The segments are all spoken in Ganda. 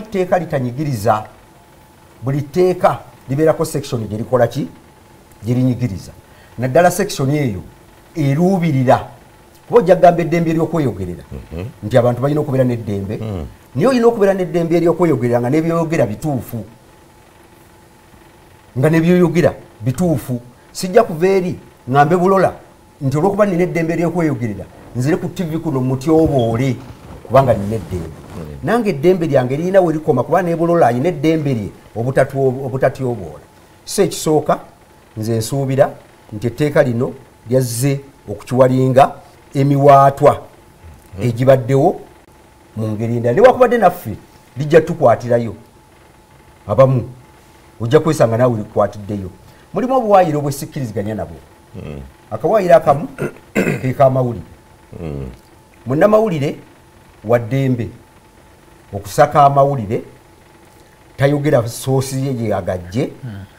Tteeka litanyigiriza, buli tteeka libeerako section gye likola ki, gye linyigiriza, naddala section eyo eruubirira, kuba ojja kugamba eddembe eryokweyogerera nti abantu balina okubeera n'eddembe, naye olina okubeera n'eddembe eryokweyogerera nga n'ebyoyogera bituufu, nga n'ebyoyogera bituufu. Sijja kuva eri ŋŋambe Bulola nti olw'okuba nina eddembe eryokweyogerera nzire ku TV kuno mutyoboole kubanga nina eddembe. Nange eddembe lyange lirina we likoma, kuba ne Bulola alina eddembe lye obutatyoboola. So ekisooka nze nsuubira nti etteeka lino lyazze okukiwalinga emiwaatwa egibaddewo mu ngeri endala, newakubadde naffe lijja tukwatirayo abamu, ojja kwesanga naawe likwatiddeyo. Mulimu obuwaayiro bwesikkiriziganya nabwo. Akawaayiro akamu ke k'amawulire. Munnamawulire wa ddembe okusaka amawulire, tayogera source ye gye agajje,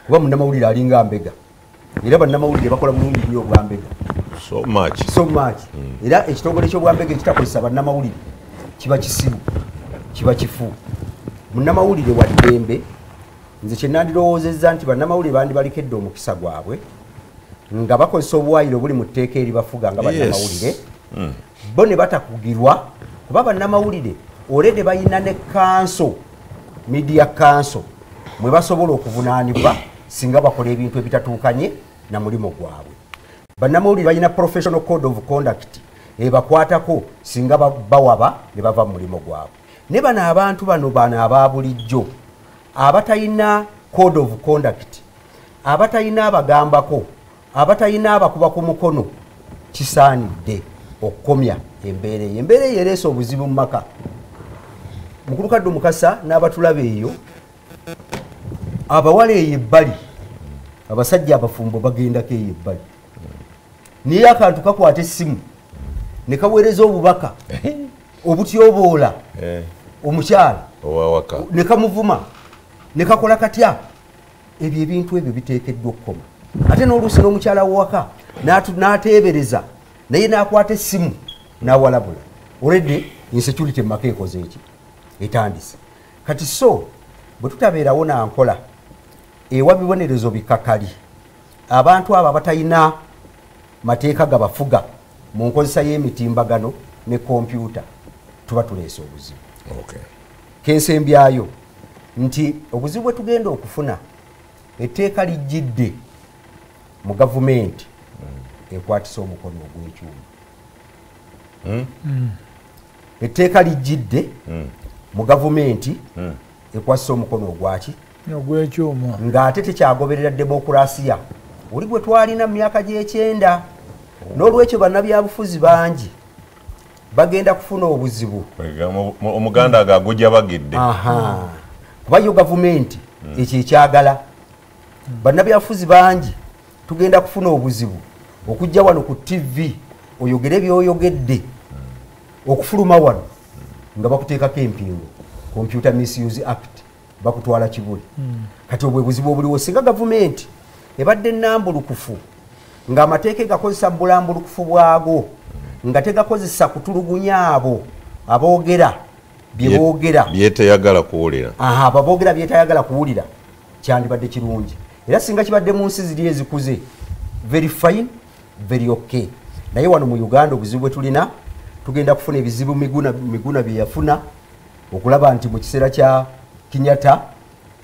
kuba munnamawulire alinga mbega, era bannamawulire bakola bulungi nnyo obwambega. So much. So much. Era ekitongole ky'obwambega ekitakozesa bannamawulire kiba kisiru, kiba kifu. Munnamawulire wa ddembe, nze kye nandirowoozezza nti bannamawulire bandibalekedde omukisa gwabwe nga bakozesa obuwaayiro obuli mu tteeka eribafuga nga bannamawulire, bo ne batakugirwa, kuba bannamawulire already balina ne council, media council, mwe basobola okuvunaanibwa singa bakola ebintu ebitatuukanye na mulimu gwabwe. Bannamawulire balina professional code of conduct ebakwatako singa bawaba ne bava mu mulimu gwabwe. Ne bano abantu bano aba bulijjo abatalina code of conduct, abatalina abagambako, abatalina abakuba ku mukono, kisaanidde okukomya embeera eyo. Embeera eyo ereese obuzibu mu maka. Mukulu Kaddu Mukasa n'abatulaba eyo, abawala eyo ebbali, abasajja abafumbo bagendako eyo ebbali, naye akantu kakwata essimu ne kaweereza obubaka obutyoboola omukyala ne kamuvuma ne kakola katya. Ebyo ebintu ebyo biteekeddwa okukoma. Ate n'oluusi n'omukyala w'awaka n'ateebereza, naye n'akwata essimu n'awalabula. Already insecurity mu maka ekoze eki, etandise. Kati so bwe tutabeerawo na nkola ewa bibonerezo bikakali abantu abo abatalina mateeka gabafuga mu nkozesa y'emitimbagano ne kompyuta, tuba tuleese obuzibu. Kensembyayo nti obuzibu bwe tugenda okufuna, etteeka lijjidde mu gavumenti ekwatisa omukono ogw'ekyuma. Etteeka lijjidde mu gavumenti ekwatisa omukono ogwaki? Ogw'ekyuma. Ng'ate tekyagoberera demokurasiya oli gwe twalina mu myaka gy'ekyenda. N'olwekyo bannabyabufuzi bangi bagenda kufuna obuzibu. Omuganda agagujja bagidde. Kuba yo gavumenti ekyo ekyagala. Bannabyabufuzi bangi tugenda kufuna obuzibu okujja wano ku TV oyogere by'oyogedde, okufuluma wano nga bakuteekako empingu, Computer Misuse Act, bakutwala kibuli. Kati obwe buzibu obuliwo singa gavumenti ebadde nnambulukufu ng'amateeka egakozesa mu bulambulukufu bwago, nga tegakozesa kutulugunya abo aboogera bye boogera byetayagala kuwulira. Ababoogera byetayagala kuwulira, kyandibadde kirungi. Era singa kibadde mu nsi ziri ezikuze, very fine, very okay. Naye wano mu Uganda obuzibu bwe tulina, tugenda kufuna ebizibu Miguna bye yafuna okulaba nti mu kiseera kya Kenyatta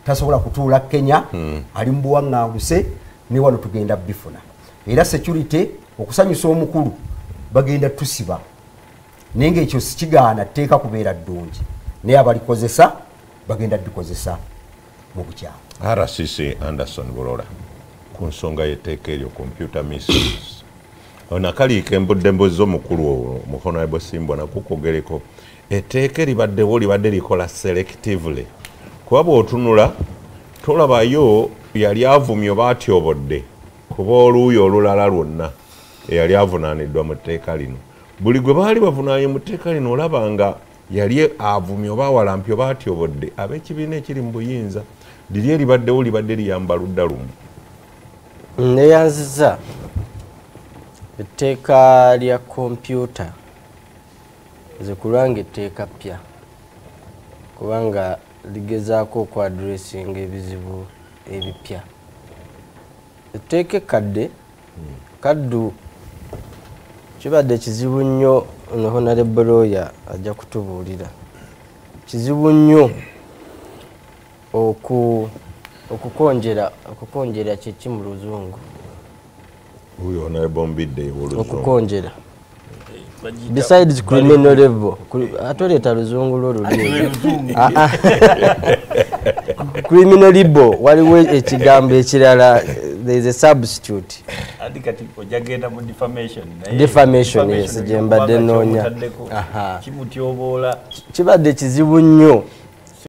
tasobola kutuula Kenya, ali mu buwaŋŋanguse, ne wano tugenda bifuna. Era security okusanyusa omukulu bagenda tusiba, naye ng'ekyo sikigaana tteeka kubeera ddungi, naye abalikozesa bagenda ddikozesa mu bukyamu. RCC Anderson Bulola ku nsonga y'etteeka eryo computer misuse. Ono akaliiko embudde mbuzi omukulu Honorable Simbwa nakukogereko, etteeka eribaddewo libadde likola selectively, kuba bw'otunula tolabayo yali avumye oba atyobodde kuba oluuyi olulala lwonna eyali avunaaniddwa mu tteeka lino. Buli gwe baali bavunaanye mu tteeka lino olaba nga yali avumye oba awalampye oba atyobodde ab'ekibiina ekiri mu buyinza. Liri eribaddewo libadde liyamba ludda lumu. Neyanziza etteeka lya kompyuta nze ku lwange etteeka ppya, kubanga ligezaako okwaddressinga ebizibu ebipya. Etteeka ekkadde kaddu kibadde kizibu nnyo, ono honorable lawyer ajja kutubuulira, kizibu nnyo okukonjera kyeki mu luzungu? Oyo honorable Mbidde oluzungu. Okukonjera besides criminal level, ate oleeta luzungu lwo luli. Criminal libel, waliwo ekigambo ekirala, there is a substitute. Ati kati ojagenda mu defamation, naye Defamation, yes, gye mbadde nnoonya. Aha. Kimutyoboola. Kibadde kizibu nnyo.